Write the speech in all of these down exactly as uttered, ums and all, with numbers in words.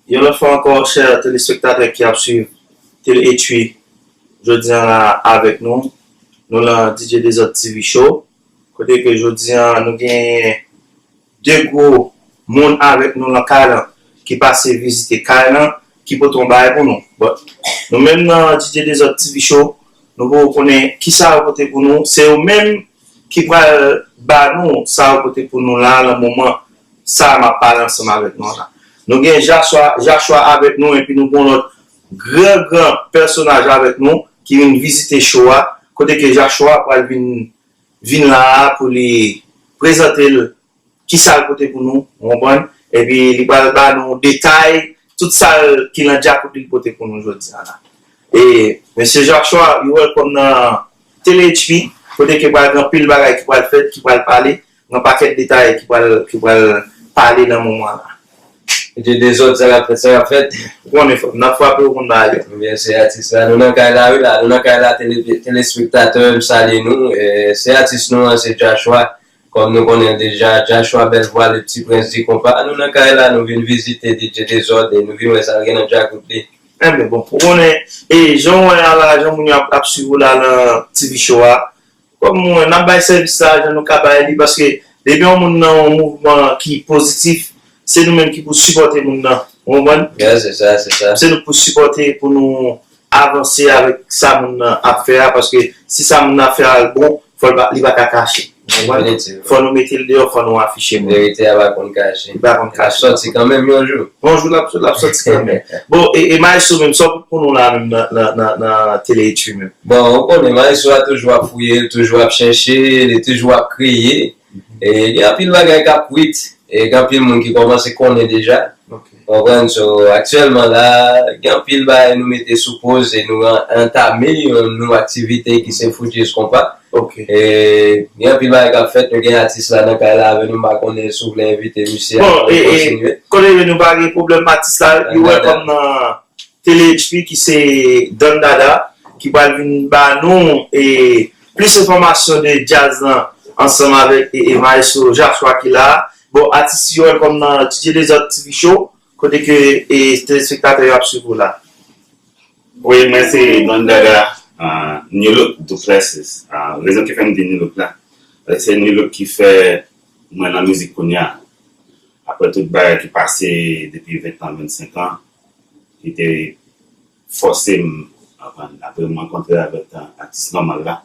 Yon lòt fwa ankò, chè telespektatè ki ap swiv Tele H V, jodi a la avèk nou, nou lan D J Dezòd T V Show, kote ke jodi a nou gen de gwo moun avèk nou lan kay lan, ki pase vizite kay lan, ki pote yon bagay pou nou. But, nou menm nan D J Dezòd T V Show, nou poko konnen kisa yo pote pou nou. Se yo menm ki pral ba nou sa yo pote pou nou la, lan moman sa m ap pale ansanm avèk nou an la. Nou gen Joshua, Joshua avèk nou, epi nou gen yon lòt gran, gran pèsonaj avèk nou ki vin vizite show a, kote ke Joshua pral vin, vin la a pou li prezante l kisa l pote pou nou, ou konprann? Epi li pral ba nou detay, tout sa l ki lan djakout li pote pou nou jodi a la. E, mesye Joshua, you welcome nan Tele H V, kote ke pral gen anpil bagay ki pral fèt, ki pral pale, gen pakèt detay ki pral, ki pral pale nan moman la. Mesye Dezòd, sa k ap fèt, sa k ap fèt. Ou konnen fò, n ap frape, ou konn bagay yo. Ebyen, se atis la, nou nan kay la, wi la, nou nan kay la, tele, telespektatè, m salye nou. E, se atis nou an, se Joshua. Kòm nou konnen l deja, Joshua Bèlvwa, le ti prens di konpa. Nou nan kay la, nou vin vizite D J Dezòd, e nou vin wè sa l gen nan djakout li. Enben, bon, ou konnen, e jan w wè a la, jan moun yo ap, ap swiv ou la nan T V show a, kòm mwen, n ap bay sèvis la, jan nou ka bay li, paske depi yon moun nan yon mouvman ki pozitif, se nou menm ki pou sipòte moun nan. Ou konprann? Yeah, se sa, se sa. Se nou pou sipòte, pou nou avanse avèk sa moun nan ap fè a, paske si sa moun nan ap fè a bon, fò l pa, li pa ka kache. Ou konprann? Definitivman. Fò nou mete l deyò, fò nou afiche moun. Verite a pa konn kache. Li pa konn kache. L ap sòti kanmenm yon jou. Yon jou l ap, l ap sòti kanmenm. Bon, e, e Maestro menm, sa w pou nou la menm nan, nan, nan, nan Tele H V menm? Bon, ou konnen, Maestro a toujou ap fouye, li toujou ap chèche, li toujou ap kreye. E gen anpil bagay k ap kwit, e gen anpil moun ki kòmanse konnen deja. Ok. Konprann? So, aktyèlman la, gen anpil bagay nou mete sou poz e nou an-, antame yon nouvo aktivite ki se Fugees Konpa. Ok. E gen anpil bagay k ap fèt, nou gen atis la nan kay la avè nou, m pa konnen si w vle envite misye a pou kontinye. Bon, e, e, kote nou pa gen pwoblèm atis la, you welcome nan Tele H V ki se Don Dada, ki pral vin ba nou, e, plis enfòmasyon de djaz lan ansanm avèk, e, e, Maestro Joshua ki la. Bon, atis yo welcome nan D J Dezòd T V Show, kote ke, e, telespektatè yo ap swiv ou la. Wi, mwen se Don Dada, uh, New Look Duplessis. Uh, rezon ki fè m di New Look la, se New Look ki fè mwen nan mizik kounye a. Apre tout bagay ki pase depi ven an, vennsenk an, ki te fòse m aprann. Apre m rankontre avèk, uh, atis nòmal la,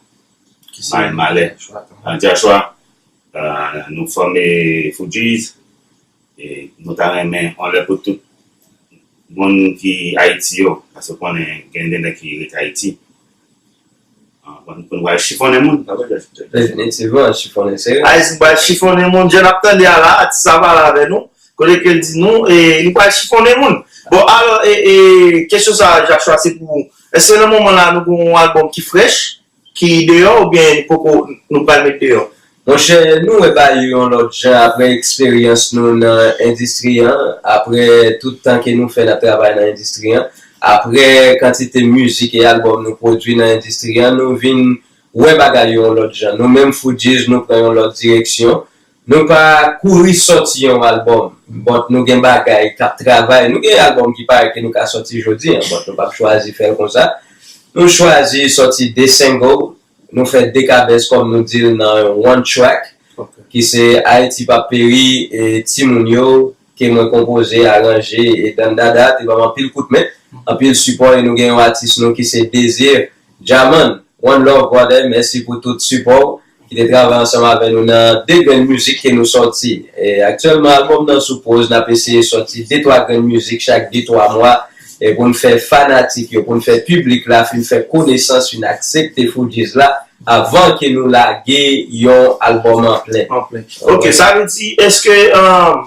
Mayen Malè, uh, Joshua, uh, nou fòme Fugees, e nou ta renmen anlè pou tout moun ki Ayiti yo, paske konnen gen de nèg ki rete Ayiti. Ah, pou n, pou n pral chifonnen moun, pa vre? Definitivman, chifonnen serye. Ayisyen pral chifonnen moun, jan n ap tande a la, atis la pale avè nou, kote ke l di nou, e, li pral chifonnen moun. Bon, alò, e, e, kesyon sa a, Joshua, se pou ou. Èske nan moman la, nou gen yon albòm ki frèch, ki deyò, oubyen poko nou pral met deyò? Monchè, nou evalye yon lòt jan apre eksperyans nou nan endistri an, apre tout tan ke nou fè n ap travay nan endistri an, apre kantite mizik e albòm nou pwodui nan endistri an, nou vin wè bagay yo yon lòt jan. Nou menm Fugees, nou pran yon lòt direksyon. Nou pa kouri sòti yon albòm, but nou gen bagay k ap travay. Nou gen albòm ki parèt ke nou ka sòti jodi a, but nou p ap chwazi fè l konsa. Nou chwazi sòti de single, nou fè de kabès, kòm nou di l nan yon one track, ki se Ayiti p ap peri, e Timoun yo, ke mwen konpoze, aranje, e Don Dada te ban m anpil kout men, anpil sipò, e nou gen yon atis nou ki se Désir Djaman. One love, brother, mèsi pou tout sipò w, ki te travay ansanm avè nou nan de grenn mizik ke nou sòti. E aktyèlman, albòm nan sou poz, n ap eseye sòti de twa grenn mizik chak de twa mwa, e pou n fè fanatik yo, pou n fè piblik la fin fè konesans, fin aksepte Fugees la, avan ke nou lage yon albòm an plen. An plen. Ok, sa vle di, èske, um,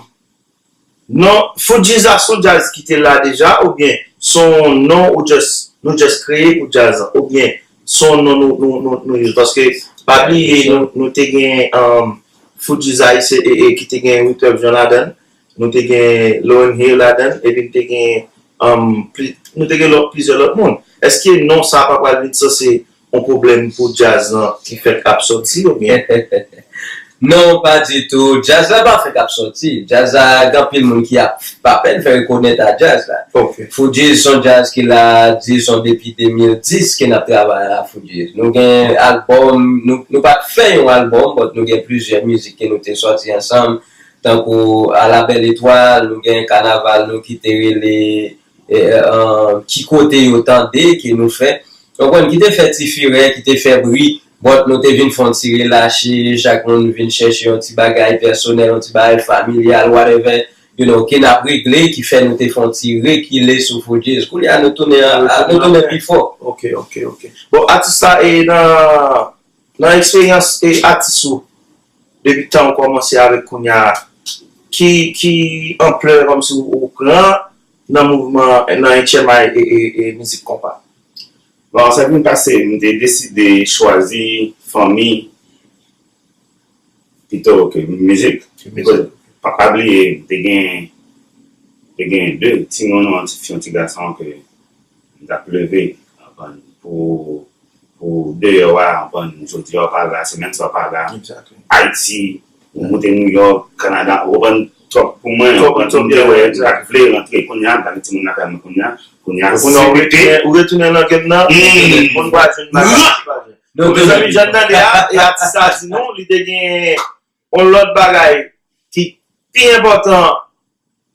non, Fugees la se yon djaz ki te la deja, oubyen se yon non ou just, nou just kreye pou djaz lan, oubyen se yon non nou, nou, nou, nou use? Paske, pa bliye, nou, nou te gen, um, Fugees Ayisyen, e, e, ki te gen Wyclef Jean ladan l, nou te gen Lauryn Hill ladan l, epi nou te gen, um, pli-, nou te gen lòt, plizyè lòt moun. Èske non sa pa pral vin sanse yon pwoblèm pou djaz lan ki fèk ap sòti, oubyen? Non, pa ditou. Djaz la pa fèk ap sòti. Djaz la, gen anpil moun ki ap pa pèn fè rekonèt a djaz la. Ok. Foudjizz se yon djaz ki la, dizon, depi de mil dis ke n ap travay a Foudjizz. Nou gen albòm, nou, nou pa t fè yon albòm, but nou gen plizyè mizik ke nou te sòti ansanm, tankou A la belle étoile, nou gen kanaval nou ki te rele eh, eh, ki kote yo tande ke nou fè. Konprann, ki te fè ti firè, ki te fè bri, but nou te vin fè yon ti relache, chak moun vin chèche yon ti bagay pèsonèl, yon ti bagay familyal, whatever, you know, ke n ap regle, ki fè nou te fè yon ti rekile sou Foudjizz. Kounye a nou tounen, a- a- nou tounen pi fò. Ok, ok, ok. Bon, atis la, e nan, nan eksperyans e atis ou, depi tan ou kòmanse avèk kounye a, ki, ki anplè kòmsi ou, ou pran nan mouvman, nan H M I e, e, e mizik konpa? Bon, sa vin pase, m te deside chwazi fanmi pito ke mizik. Because, pa, pa bliye, m te gen, te gen de timoun, yon ti fi, yon ti gason ke m t ap leve, konprann, pou, pou deyò a, konprann, jodi a w pa la, semèn sa w pa la, Exactly. Ayiti, ou moute Nouyòk, Kanada, ou konprann, twòp pou mwen, Twòp, konprann, twòp, m te wè, yeah, m pa t vle rantre, kounye a, m pa gen timoun lakay mwen kounye a, kounye a, Kounye a, ou se rete. Retounen, ou retounen nan game nan, Mm. moun pa jwenn bagay, moun pa jwenn. Donk, mezanmi, jan n tande a, e atis la di nou, li te gen yon lòt bagay ki pi enpòtan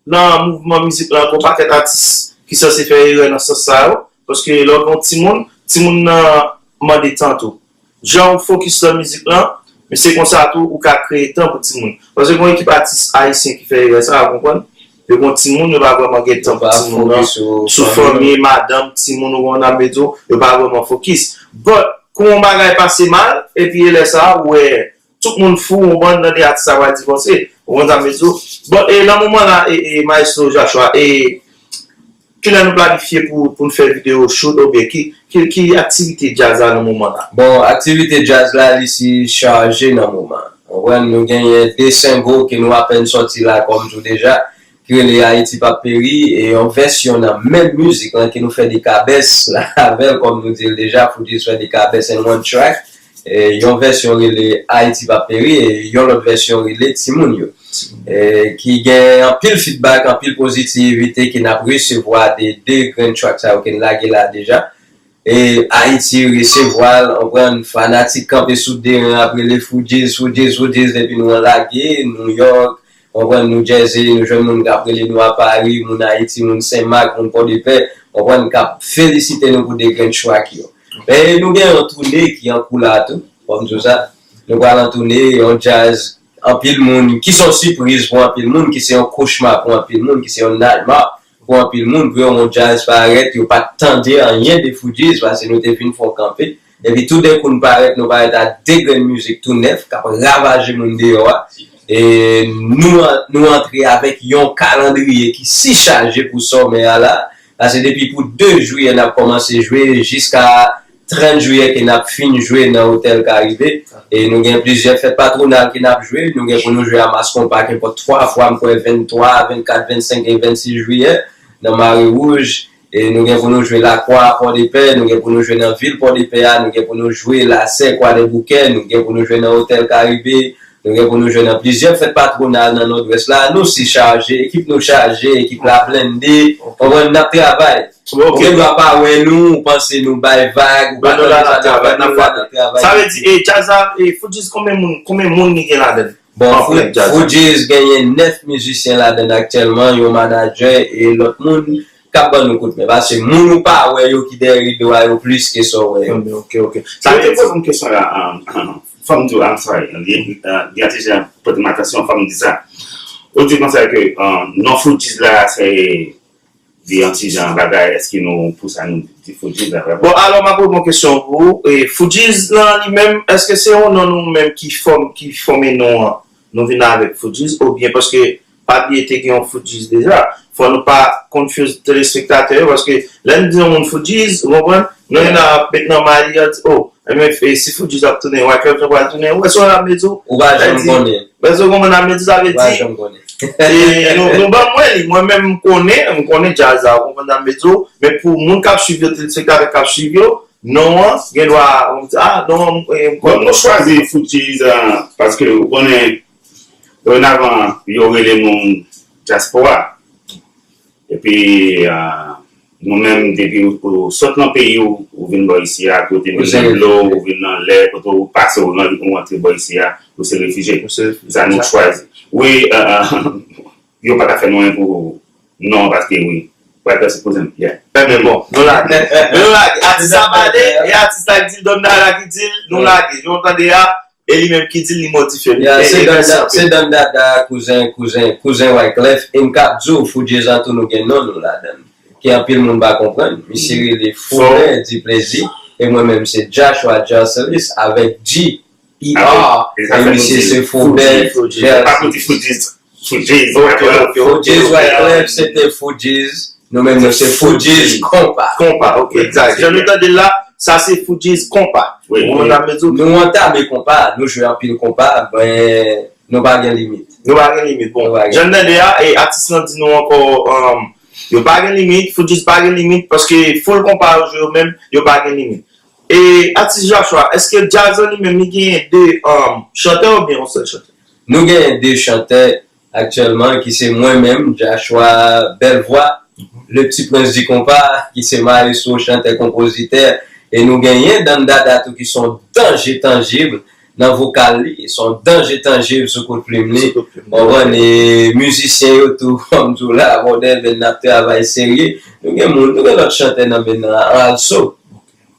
nan mouvman mizik la, gen yon pakèt atis ki sanse fè erè nan sans sa yo, paske lè w gen yon timoun, timoun nan mande tan tou. Jan ou fokis nan mizik lan, men se konsa tou ou ka kreye tan pou timoun. Paske gen yon ekip atis ayisyen ki fè erè sa, ou konprann? Yo gen timoun, yo pa vrèman gen tan pou timoun nan. Sou fanmi, madanm, timoun, ou konprann sa m vle di w, yo pa vrèman fokis. But, kou yon bagay pase mal, epi e lè sa, ou wè, tout moun fou, ou konprann, nan de atis sa pral divòse. Ou konprann sa m vle di w? Bon, e nan moman la, e, e Maestro Joshua, e kilè nou planifye pou, pou n fè videyo shoot oubyen ki, ki, ki aktivite djaz la nan moman la? Bon, aktivite djaz la, li si chaje nan moman. Ou konprann, nou genyen de single ke nou apèn sòti la, kòm tou deja, ki rele Ayiti p ap peri, e yon vèsyon nan menm mizik lan ke nou fè de kabès la avè l, kòm nou di l deja, Foudjizz fè de kabès and one track. E yon vèsyon rele Ayiti p ap peri, e yon lòt vèsyon rele Timoun yo. E ki gen anpil feedback, anpil pozitivite ke n ap resevwa de de grenn track sa yo ke n lage la deja. E Ayiti resevwa l, ou konprann, fanatik kanpe sou de ren ap rele Foudjizz, Foudjizz, Foudjizz, depi nou an lage, Nouyòk, ou konprann, New Jersey, nou jwenn moun k ap rele nou a Pari, moun Ayiti, moun Senmak, moun Pòdepè, ou konprann, k ap felisite nou pou de grenn track yo. E nou gen yon toune ki an kou la tou, fò m di w sa. Nou pral an toune, yon djaz, anpil moun, ki se yon sipriz pou anpil moun, ki se yon kochma pou anpil moun, ki se yon nightmare pou anpil moun, pou yo wè yon djaz parèt, yo pa t tande anyen de Foudjizz, paske nou te fin fè yon kanpe. Epi toudenkou n parèt, nou parèt a de grenn mizik tou nèf, k ap ravaje moun deyò a. E nou, nou antre avèk yon kalandriye ki si chaje pou sòmè a la. Paske depi pou de jwiyè n ap kòmanse jwe jiska trant jwiyè ke n ap fin jwe nan Otèl Karibe. E nou gen plizyè fèt patwonal ke n ap jwe. Nou gen pou nou jwe a Mass Konpa, kenpòt twa fwa, m kwè venntwa, vennkat, vennsenk e vennsis jwiyè nan Mare Wouj. E nou gen pou nou jwe Lakwa, Pòdepè, nou gen pou nou jwe nan vil Pòdepè a, nou gen pou nou jwe Lasè, Kwadèboukè, nou gen pou nou jwe nan Otèl Karibe, nou gen pou nou jwe nan plizyè fèt patwonal nan Nòdwès la. Nou si chaje, ekip nou chaje, ekip la blende, konprann, n ap travay. Ou gen dwa pa wè nou, ou panse nou bay vag, ou pa tande sa n ap fè, nou la n ap travay. Sa vle di, e djaz la, e Foudjizz, konbyen moun, konbyen moun li gen ladan l? Bon, Foudjizz genyen nèf mizisyen ladan l aktyèlman, yon manadjè e lòt moun k ap ban nou kout men. Paske moun ou pa wè yo ki dèyè rido a yo plis ke sa w wè yo. Ok, ok. Sa vle di, poze m kesyon la, fò m di w, I'm sorry, li, li an ti jan pote m atansyon, fò m di sa. Ou di konsa ke non Foudjizz la, se di yon ti jan bagay, èske nou pou sa nou di Foudjizz la vrèman? Bon, alò, m ap reponn kesyon pou ou. E, Foudjizz lan li menm, èske se yon non nou menm ki fòm, ki fòme non an? Nou vin avèk Foudjizz, oubyen paske pa bliye te gen yon Foudjizz deja? Fò nou pa confuse telespektatè yo, paske lè n di yon moun Foudjizz, ou konprann? Non, y en a ap met nan may li, y ap di, oh, Ebyen, e si Foudjizz ap tounen, Wyclef Jean pral tounen, ou wè sa w ap vle di w? Ou pa janm konnen. Mèsi, ou konprann sa m vle di? Sa vle di, e, nou, nou ban mwen li, mwen menm m konnen, m konnen djaz la, ou konprann sa m vle di w? Men pou moun k ap swiv yo, telespektatè k ap swiv yo, Non an, gen dwa, ah, non an, eh, Bon, nou chwazi Fugees, ah, paske ou konnen, dorenavan, yo rele nou dyaspora. Epi, ah, nou menm, depi ou, ou sot nan peyi w, ou vin bò isi a, kote ou vin nan dlo, ou vin nan lè, kote ou pase, ou nan, ou antre bò isi a, ou se refijye. Sa nou chwazi. Wi, ah, ah, yo pa ka fè nou anyen pou non, paske wi. Pral pèse kouzen m. Yeah. Ebyen bon, nou lage. Nou lage. Atis la pale, e atis la ki di l, Don Dada ki di l, nou lage. Jan w tande a, e li menm ki di l, li modifye l. Yeah, se Don Dada, se Don Dada, kouzen, kouzen, kouzen Wyclef. E m kab di w, Fugees an tou nou gen non nou ladan l. Ke anpil moun pa konprann. Misye rele Foubè Diplezi. E mwen menm se Joshua Jocelis avèk G E R. E misye se Foubè Diplezi. Fugees Wyclef. Fugees Wyclef, se te Fugees. Nou menm nou se Fugees Konpa. Konpa, ok. Egzak. Jan nou tande l la, sa se Fugees Konpa. Nou antame konpa, nou jwe anpil konpa, men nou pa gen limit. Nou pa gen limit. Bon, jan n tande a, e atis lan di nou ankò, um, yo pa gen limit, Fugees pa gen limit, paske full konpa yo jwe yo menm, yo pa gen limit. E atis Joshua, èske djaz lan li menm li genyen de um, chantè oubyen yon sèl chantè? Nou genyen de chantè aktyèlman ki se mwen menm, Joshua Bèlvwa, le petit prince du compas, ki se mayestwo, chantè, konpozitè, e nou genyen Don Dada tou ki se yon danje tanjib nan vokal li, se yon danje tanjib sou kout plim li. Konprann, e mizisyen yo tou, kòm di w la, bon, dèyè n ap travay serye. Nou gen moun, nou gen lòt chantè nan men nan also.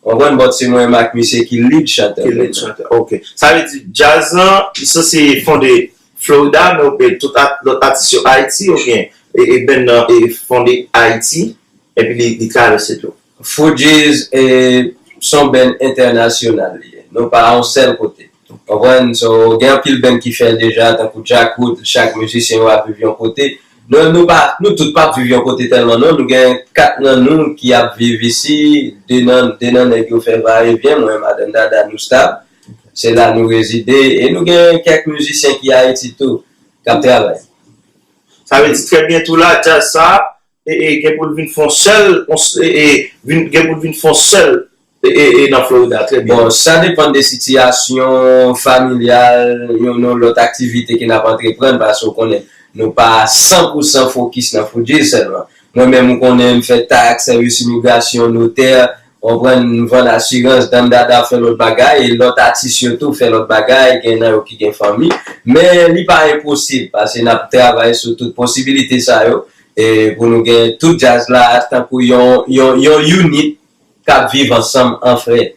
Konprann, but se mwen menm ak misye ki lead chantè. Ki lead chantè, ok. Sa vle di, djaz lan, li sanse fonde Florida, men ou pe tout lòt atis yo Ayiti, oubyen e, e band nan e fonde Ayiti, epi li, li travèse tou. Fugees e se yon band entènasyonal li ye. Nou pa yon sèl kote. Konprann? So, gen anpil band ki fè l deja, tankou Djakout, chak mizisyen yo ap viv yon kote. Nou, nou pa, nou tout p ap viv yon kote tèlman non. Nou gen kat nan nou ki ap viv isi, de nan, de nan nèg yo fè vayevyen, mwen, madanm Dada, nou stab. Se la nou rezide, e nou gen kèk mizisyen ki Ayiti tou, k ap travay. Sa vle di trè byento la, djaz sa, e, e, gen pou l vin fè yon sèl, e, e, vin, gen pou l vin fè yon sèl, e, e, e, nan Florida, trè byen. Bon, sa depann de sitiyasyon familyal, yon, yon lòt aktivite ke n ap antreprann, paske w konnen, nou pa san pou san fokis nan Fugees sèlman. Mwen menm, ou konnen, m fè taks, sèvis imigrasyon, notè, konprann, m vann asirans, Don Dada fè lòt bagay, e lòt atis yo tou fè lòt bagay, gen nan yo ki gen fanmi. Men li pa enposib, paske n ap travay sou tout posibilite sa yo, e pou nou gen tout djaz la, tankou yon, yon, yon unit k ap viv ansanm an frè.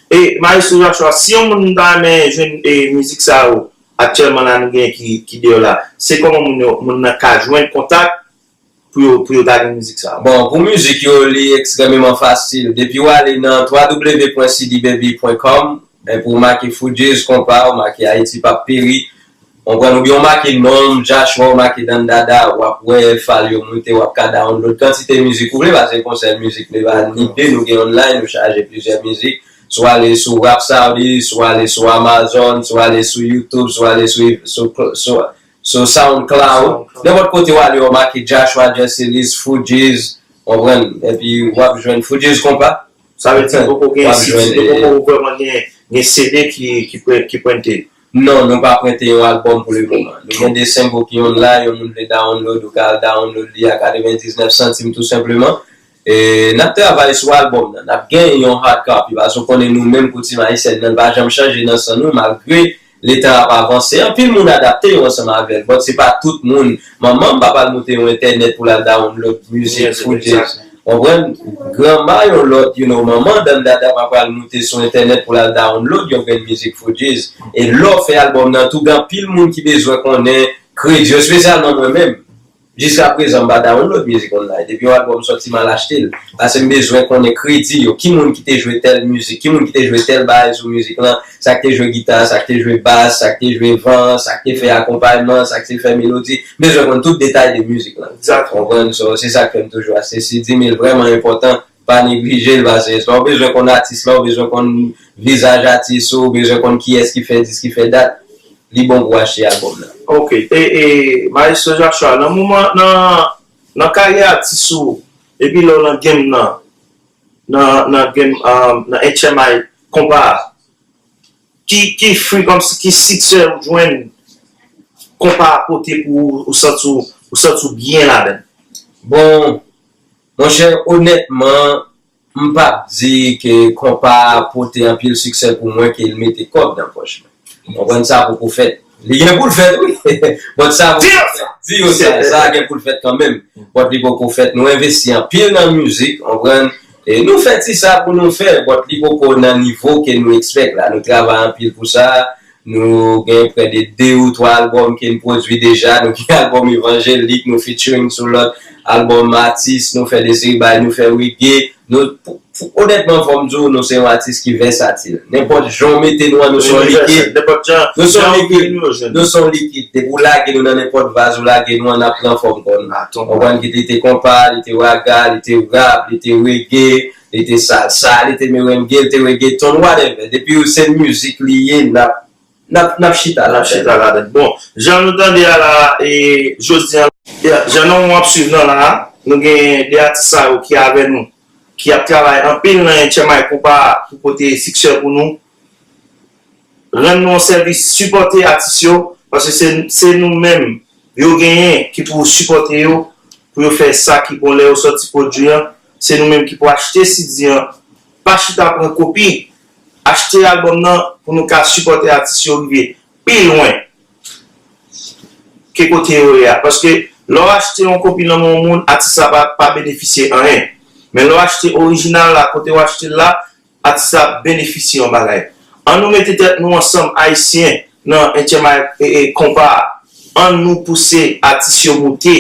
E, Maestro Joshua, si yon moun ta renmen jwenn e, mizik sa yo, aktyèlman la nou gen ki, ki deyò la, se kòman moun yo, moun nan ka jwenn kontak pou yo, pou yo ta gen mizik sa yo? Bon, pou mizik yo, li ekstrèmeman fasil. Depi w ale nan w w w pwen c d baby pwen com, epi w make Fugees Konpa, w make Ayiti p ap peri, konprann, oubyen w make non m, Joshua, w make Don Dada, w ap wè fayl yo moute, w ap ka download kantite mizik ou vle, paske se pa yon sèl mizik, men pa ni de, nou gen online, nou chaje plizyè mizik. Si w ale sou Rap Saudi, si w ale sou Amazon, si w ale sou YouTube, si w ale sou, sou, sou, sou SoundCloud, nenpòt kote w ale, w make Joshua Jesselis, Fugees, konprann, epi w ap jwenn Fugees Konpa. Sa vle di nou poko gen C D, nou poko vrèman gen, gen C D ki, ki, pre- ki prente. Non, nou pa prente yon albòm pou le moman. Nou gen de single ki online, yon moun vle download, ou ka al download li a katrevendiznèf santim tou senpleman. E n ap travay sou albòm nan. N ap gen yon hard copy, paske w konnen nou menm koutim ayisyèn nan, l pa janm chanje nan san nou, malgre letan ap avanse, anpil moun adapte yo ansanm avè l, but se pa tout moun. Manman m pa pral moute yon entènèt pou l al download mizik Fugees. Konprann? Granma yon lòt, you know, manman Don Dada pa pral moute sou entènèt pou l al download yon grenn mizik Fugees. E lè w fè albòm nan tou, gen anpil moun ki bezwen konnen kredi yo, espesyalman mwen menm. Jiskaprezan, m pa download mizik online. Depi yon albòm sòti, m al achte l. Paske m bezwen konnen kredi yo. Ki moun ki te jwe tèl mizik? Ki moun ki te jwe tèl bagay sou mizik lan? Sa k te jwe gita, sa k te jwe bas, sa k te jwe van, sa k te fè akonpayman, sa k te fè melodi. M bezwen konn tout detay de mizik lan. Konprann? So, se sa k fè m toujou achte C D, men l vrèman enpòtan. Pa neglije l, paske lè w bezwen konn atis la, w bezwen konn vizaj atis ou, w bezwen konn kiyès ki fè dis, ki fè dat, li bon pou w achte albòm nan. Ok. E, e, Maestro Joshua, nan moman, nan, nan karyè atis ou, epi lè w nan game nan, nan, nan game, um, nan H M I konpa a? Ki, ki fwi kòmsi, ki siksè ou jwenn konpa a pote pou ou, ou santi w, ou santi w byen ladan l? Bon, monchè, onètman, m p ap di ke konpa a pote anpil siksè pou mwen, ke l mete kòb nan pòch mwen. Ou konprann, sa poko fèt. Li gen pou l fèt, wi. But sa poko fèt. Di yo sa, sa gen pou l fèt kanmenm. But li poko fèt. Nou envesti anpil nan mizik, ou konprann. E nou fè ti sa pou nou fè, but li poko nan nivo ke nou expect la. Nou travay anpil pou sa. Nou gen prè de de ou twa albòm ke n pwodui deja. Nou gen albòm evanjelik, nou featuring sou lòt albòm atis, nou fè de seri bagay, nou fè reggae. Nou, pou, pou, onètman, fò m di w, nou se yon atis ki vèsatil. Nenpòt jan w mete nou an, nou se yon likid. Nou se yon likid. Nou se yon likid. Depi w lage nou nan nenpòt vaz ou lage nou an, n ap pran fòm kò nou. Ou konprann, ki li te konpa, li te raga, li te rap, li te reggae, li te salsa, li te merengue, li te reggaeton, whatever. Depi w se mizik li ye, n ap, n ap, n ap chita ladan l. N ap chita ladan l. Bon, jan nou tande a la, e, jodi a, jan nou ap swiv nan la, nou gen de atis sa yo ki avè nou, ki ap travay anpil nan H M I konpa pou pote siksè pou nou. Rann nou yon sèvis, sipòte atis yo, paske se, se nou menm yo genyen ki pou sipòte yo, pou yo fè sa ki bon lè yo sòti pwodui an. Se nou menm ki pou achte C D an, pa chita pran kopi, achte albòm nan pou nou ka sipòte atis yo rive pi lwen ke kote yo ye a. Paske lè w achte yon kopi nan men yon moun, atis la pa, pa benefisye anyen. Men lè w achte orijinal la, kote w achte l la, atis la ap benefisye yon bagay. Ann nou mete tèt nou ansanm, Ayisyen, nan H M I, e, e, konpa a. Ann nou pouse atis yo moute.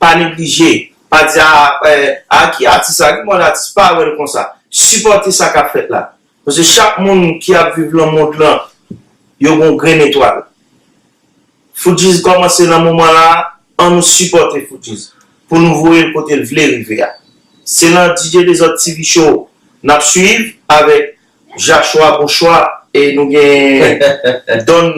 Pa neglije. Pa di, a, e, a ki atis sa, ki mòd atis, pa wè l konsa. Sipòte sa k ap fèt la. Paske chak moun ki ap viv nan mond lan, yo gen yon grenn etwal. Foodg's kòmanse nan moman la, ann nou sipòte Foodg's pou nou voye l kote l vle rive a. Se nan D J Dezòd T V Show n ap swiv avèk Jachwa Bonchwa e nou gen Don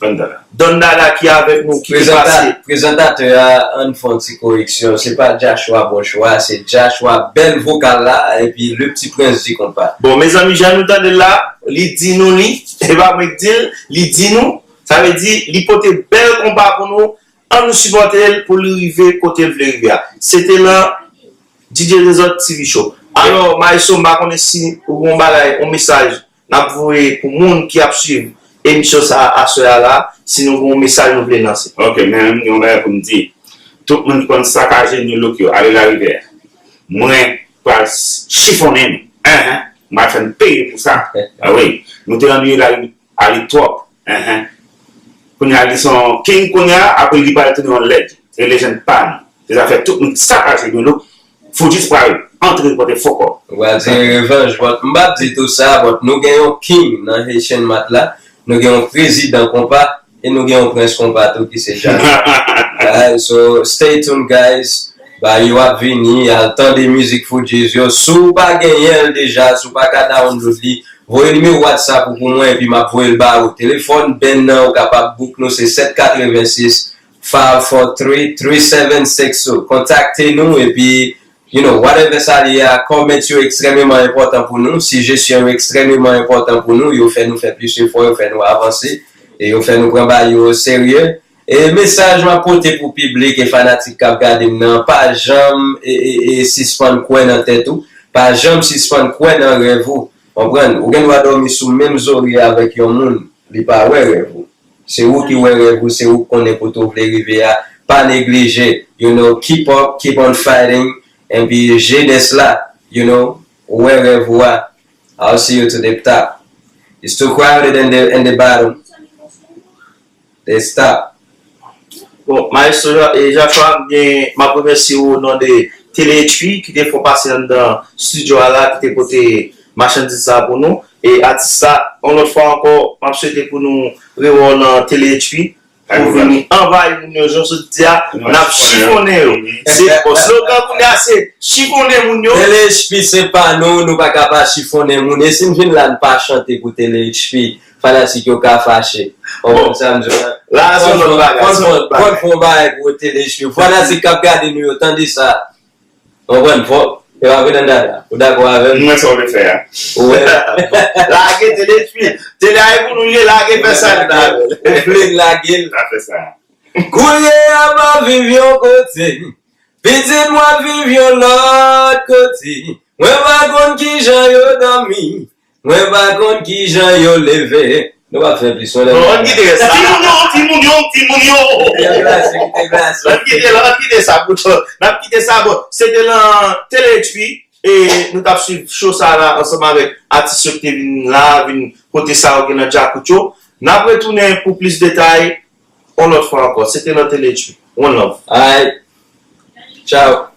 Don Dada ki avèk nou ki te pase. Prezantatè a, ann fè yon ti koreksyon. Se pa Jachwa Bonchwa, se Jachwa bèl vokal la, epi le ti prens di konpa. Bon, mezanmi, jan nou tande l la, li di nou li, e pa mwen k di l, li di nou, sa vle di, li pote bèl konpa pou nou, ann nou sipòte l pou li rive kote l vle rive a. Se te nan D J Dezòd T V Show. Alò, Maestro, m pa konnen si ou gen yon bagay, yon mesaj n ap voye pou moun ki ap swiv emisyon sa a aswè a la, si nou gen yon mesaj nou vle lanse. Ok, men m gen yon bagay pou m di. Tout moun ki konn sakaje New Look yo, ale Larivè. Mwen pral chifonnen nou. Enhen. M pral fè n peye pou sa. A wi. Nou te annuye Larivè ale twòp. Enhen. Kounye a li se yon king kounye a, apre li pral tounen yon legend. Se legend pa nou. Se zafè tout moun sakaje New Look. Foodg's pral antre pote fò kò. Ou pral tire revanj, but m p ap di tou sa, but nou gen yon king nan Haitian Mat la, nou gen yon prezidan konpa, e nou gen yon prens konpa tou ki se Jacques. Alright, so stay tuned, guys. Bagay yo ap vini, al tande mizik Foodg's yo. Si w pa genyen l deja, si w pa ka download li, voye nimewo WhatsApp ou pou mwen, epi m ap voye l ba ou. Telefòn band nan, ou kapab book nou, se sèt katrevensis, five four three, three seven six two. Kontakte nou, epi, you know, whatever sa li ye a, comment yo ekstrèmeman enpòtan pou nou, sijesyon yo ekstrèmeman enpòtan pou nou, yo fè nou fè plis efò, yo fè nou avanse, e yo fè nou pran bagay yo o serye. E mesaj m ap pote pou piblik e fanatik k ap gade m nan, pa janm e, e, e sispann kwè nan tèt ou, pa janm sispann kwè nan rèv ou. Konprann? Ou gen dwa dòmi sou menm zòrye avèk yon moun, li pa wè rèv ou. Se ou ki wè rèv ou, se ou k konnen kote w vle rive a. Pa neglije, you know, keep up, keep on fighting, epi jenès la, you know, wè rèv ou a. I'll see you to the top. It's too crowded in the, in the bottom. They stop. Bon, Maestro Ja- e Jachwa, m gen, m ap remèsye w o non de Tele H P ki te fè w pase anndan estidyo a la, ki te pote machandiz sa a pou nou. E atis sa, yon lòt fwa ankò, m ap swete pou nou rewè w nan Tele H P, pou vini anvayi moun yo, jan w sot di a, n ap chifonnen yo. Se, bon, slogan kounye a se chifonnen moun yo. Tele H P se pa nou, nou pa ka pa chifonnen moun. E si n vin la, n pa chante pou Tele H P, fanatik yo ka fache. Ou konprann sa m di w la? La, se yon lòt bagay, se yon lòt bagay. Fò n fè yon bagay pou Tele H P. Fanatik k ap gade nou yo, tande sa. Ou konprann? Fò, E pa vre nan dada. Ou dakò avè m? Mwen sa w te fè a. Ou wè? Lage Tele Etwi. Tele a e pou nou ye, lage fè sa l vle. Ou vle lage l. Sa fè sa. Koulye a m ap viv yon kote. Pitit mwen ap viv yon lòt kote. Mwen pa konn kijan yo dòmi. Mwen pa konn kijan yo leve. Nou pa fè plis, non, lè. Non, ann kite rès la. Timoun yo, timoun yo, timoun yo. Kite glase, kite glase. Ann kite la, ann kite sa pou tò. N ap kite sa, bon. Se te nan Tele Etwi, e nou t ap swiv show sa la ansanm avèk atis yo ki te vin la, vin pote sa yo gen nan djakout yo. N ap retounen pou plis detay yon lòt fwa ankò. Se te nan Tele Etwi. One love. Alright. Ciao.